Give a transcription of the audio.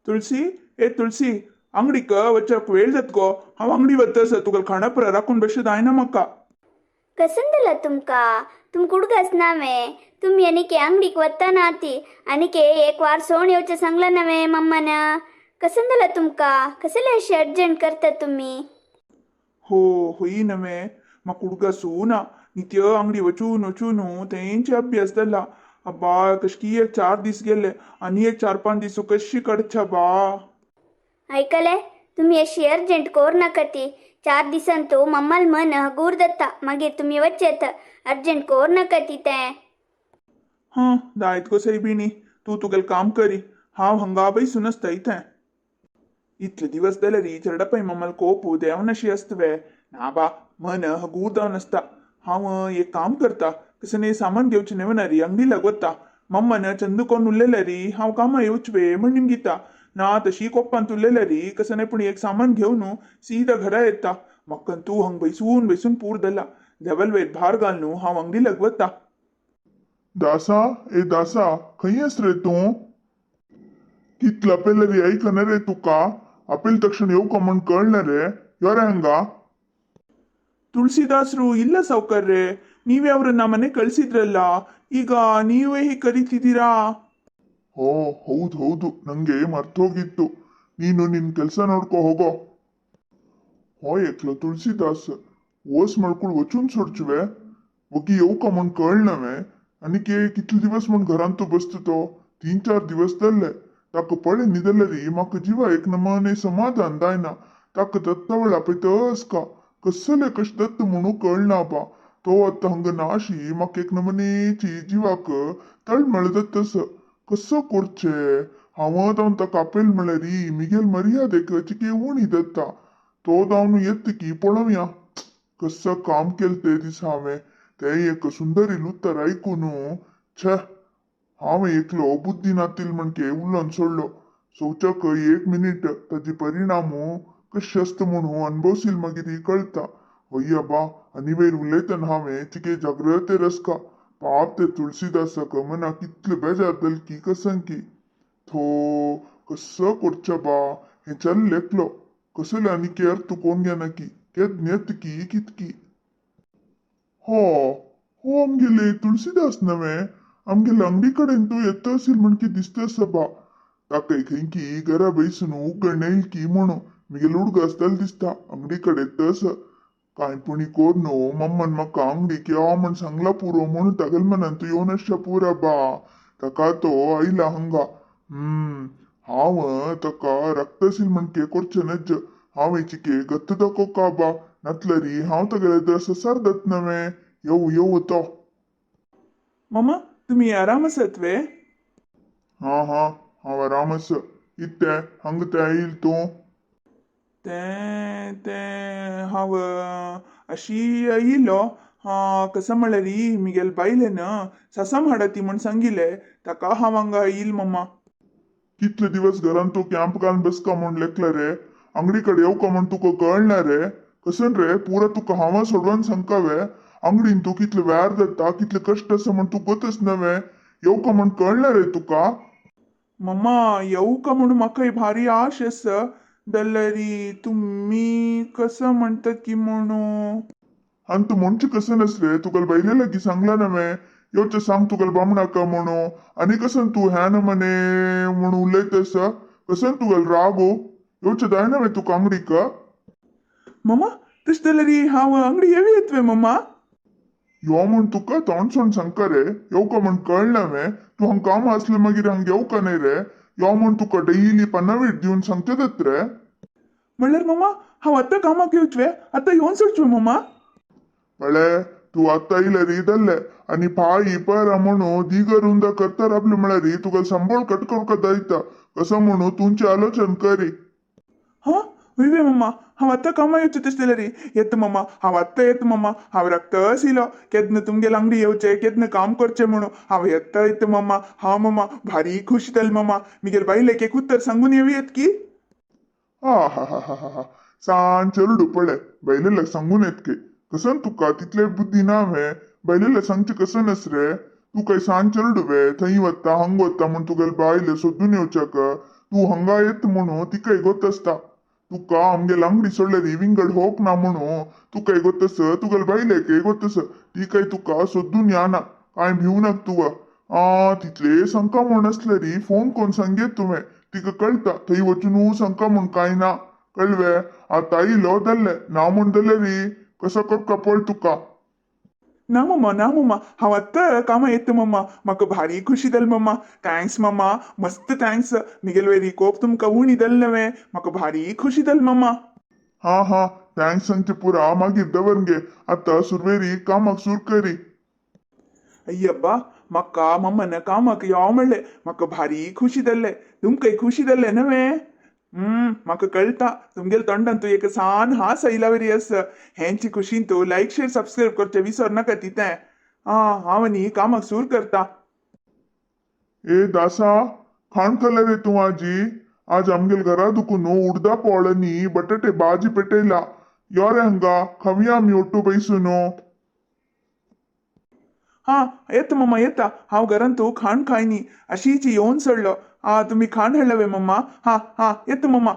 तुळसी, ए तुळसी, अंगडीक वचक वेळ जातगो. हांव अंगडी वतस, तुका खाणापुरा राखून बशें जायना म्हाका. कसन दिला तुमका? तुमका उडगास नावे तुम्ही अनिके अंगडीक वत्ता ना ती अनिके एक वार सोण येवचें सांगला नवे मम्मान. कसन दिला तुमका? कसले अशे अर्जंट करता तुम्ही? हो, होई नवे, म्हाका उडगासू ना. नित्य अंगडी वचून वचून तेंचे अभ्यास जाला. अब्बा, कशकी एक 4 दीस गेले आनी एक 4-5 दीस कशी काडच्या बा. ऐकले, तुम्ही अशी अर्जंट कोर नाका ती. 4 दिसांतू मम्माल मन हगूर दत्ता, मागीर तुम्ही वचेत. अर्जंट कोर नाका ती तें. हां, दायत गो सायबिणी, तूं तुगेलें काम करी, हांव हांगा बैसून आसता इथें. इतले दिवस जाल्यार चेरडा मम्माल कोप देंवनाशी आसता वे? ना बा, मन हगूर जावन आसता. हांव एक काम करता, कसं सामान घेवचें न्हय री, अंगडी लागवता. मम्मान चंदू कोण उरलेले री, हांव कामां येवच वे म्हण निमगिता. ना तशी कोप्पांत उरलेले री, कसं नाही पूण एक सामान घेवन सीधा घरा येता. म्हाका तूं हांग बैसून बैसून पूर जाला. देवल वयर भार घालून हांव अंगडी लागवता. दासा, ए दासा, खंय आस रे तूं? कितलं आपेल रे, ऐकना रे तुका? आपेल तक्षण येवका म्हण कळना रे? यो रे हांगा. ತುಳಸಿದಾಸರು ಇಲ್ಲ ಸಾವ್ಕಾರ್ರೆ, ನೀವೇ ಅವ್ರನ್ನ ಮನೆ ಕಳ್ಸಿದ್ರಲ್ಲ, ಈಗ ನೀವೇ ಹೀಗೆ ಕರೀತಿದ್ದೀರಾ? ಓ ಹೌದು ಹೌದು, ನಂಗೆ ಮರ್ತೋಗಿತ್ತು. ನೀನು ನಿನ್ ಕೆಲಸ ನೋಡ್ಕೊ ಹೋಗೋ. हो एकलो तुळसीदास वस मळकूळ वचून सोडचुवे, वगी येवका म्हण कळना. आनी के कितले दिवस म्हण घरांत तूं बसता तो? 3-4 दिवस जाल्ले. ताका पळय न्हिदले री म्हाका जिवा एक नमने समाधान जायना. ताका दत्ता वेळ आपयतस का कसले कशें दत्त म्हणू कळना बा. तो आतां हांगा नाशी म्हाका एक नमनेची जिवाक तळमळ दत्तस. कसो करचें? हांव जावन ताका आपेल म्हळ्यार री मिगेल मर्यादेक चिके उणी दत्ता. तो जावन येत की पळोवया. कसं काम केलं ते दिसा हांवें तें एक सुंदरी उतर आयकून. छे, हांवें एकलो बुद्धी नातील म्हणके उलोवन सोडलो. सोवच्याक एक मिनीट ताजे परिणाम कशें आसता म्हणून अणभवशील मागीर कळता. हय बा, आनी वयर उलयतना हांवें चिके जाग्रत रसका. पाप ते तुळसीदासाक मना कितले बेजार जाल की कसं की. थो, कसं करच्या बा, हें चल एकलो कसले आनी केअर तूं कोण घेना की केद नेत की कितकी. हो हो, आमगेले तुळसीदास नव्हे, आमगेले अंगडी कडेन तूं येता असेल म्हणकी दिसता बा. ताका खंय की घरा बैसून उगड येईल की म्हणून मिगेल उडगास जाल दिसता अंगडी कडेन तस. कांय पुणी कोर न्हू, मम्मान म्हाका अंगडीक यो म्हण सांगला पुरो म्हणून तागेल मनान तूं येवन आसच्या पुरा बा. ताका तो आयला हांगा. हांव ताका रक्तशील म्हणके करचें नज. हांव चिके गत्त दाखो का बा, नातलरी हांव तागेले ससार दत नव्हे. येऊ येऊ तो. मम्मा, तुम्ही आराम आसात वे? हा हा, हांव आराम आसा. इत्तें हांगा तें येयल तूं? तें तें हांव अशी येयलो. कसं म्हळ्यार मिगेल बायलेन सासम हाडा ती म्हण सांगिल्लें ताका हांव हांगा येयल मम्मा. कितले दिवस घरान तूं कॅम्प घालून बसका म्हूण लेखला रे? अंगडी कडेन येवका म्हूण तुका कळना रे? कसन रे पुरा तुका हांव सोडवान सांगका वे? अंगडीन तूं कितले वेळ जाता, कितले कश्ट आसा म्हूण तूं गोतच नव्हे. येवका म्हूण कळना रे तुका? मम्मा, येवका म्हणून म्हाका भारी आश आसा, जाल्यार तुमी कसं म्हणतात की म्हणून. आनी तूं म्हणचें कसं नस रे? तुका बायले लागीं सांगला नव्हे, येवचें सांग तुका बामणाका म्हणून. आनी कसन तूं ह्या नमने म्हणून उलयतस? कसन तुका रागो येवचें जायना वे तुका अंगडीक? मम्मा, तशें जाल्यार हांव अंगडी येवी येतवे मम्मा? यो म्हूण तुका तोंड सोड सांगका रे, येवका म्हण कळना वे? तूं हांगा काम आसलें मागीर हांगा येवका न्हय रे? यो म्हूण तुका डेली पन्नावीट दिवन सांगचें रे. म्हणल्यार मम्मा, हांव आतां कामाक येवचें, आतां येवन सोडचें मम्मा? पळे, तूं आतां येयल्यार जाल्लें आनी पाळी परा म्हणून दिगर उंदा करता राबले म्हळ्यार तुका संबळ कट करका जायता. कसं म्हणून तुमचें आलोचन करी. हां, हय वे मम्मा, हांव आतां कामां येवचें तशें जाल्यार. येता मम्मा, हांव आत्तां येता मम्मा. हांव रक्तस येयलो केन्ना तुमगेले अंगडी येवचें, केन्ना काम करचें म्हणून. हांव येता येता मम्मा. हांव मम्मा भारी खुश जालें मम्मा. मिगेल बायलेक एक उत्तर सांगून येवं येत की. हा हा हा हा हा, सान चेरडू पळे, बायलेला सांगून येत की. कसन तुका तितले बुद्धी ना वे? बायलेला सांगचें कसं नस रे? तूं काय सान चेरडू वे? थंय वता हांग वता म्हूण तुगेले बायल सोदून येवच्याक? तूं हंगा येत म्हणू तिकाय गोत्तसता. तुका आमगेल अंगडी सोडल्यार विंगड होक ना म्हणू तुकाय गोत्तस, तुगेल बायलेकय गोत्तस. ती काय तुका सोदून याना, काय भिवू नाक तुवा. आ तितले संका म्हण आसल्यारी फोन कोण सांगेत तुवें, तिका कळटा थंय वचून संका म्हण काय ना. कळवे? आतां इलो जाल्ले ना म्हण जाल्यारी कसो करका पळ तुका. ना मम्मा, ना मम्मा, हांव आत्तां कामां येता मम्मा. म्हाका भारी खुशी जाली मम्मा. Thanks मम्मा, मस्त thanks. मिगेल वेरी कोप तुमकां उणी जालें नवें. म्हाका भारी खुशी जाली मम्मा. हा हा, thanks सांगचे पुरा मागीर दवर गे. आतां सुरवेरी कामाक सुर करी. अय्यब्बा, म्हाका मम्मान कामाक यो म्हणलें, म्हाका भारी खुशी जाल्लें. तुमकांय खुशी जाल्लें नवें? म्हाका कळटा, तुमगेल तोंडान तूं एक सान हास आयला वरी आस. हेंची खुशीन तूं लायक शेअर सबस्क्रायब करचें विसर नाका तितें. आं, हांव आनी कामाक सूर करता. ए दासा, खाण खाले रे तूं आजी? आज आमगेल घरा दुखून उडदा पोळनी बटाटे भाजी पेटयला. यो रे हंगा, खावया आमी ओट्टू बैसून. हा, येता मम्मा, येता. हांव घरान तूं खाण खायनी, अशीच येवन सोडलो. आ, तुमी खाण हाडला वे मम्मा? हा हा, येता मम्मा.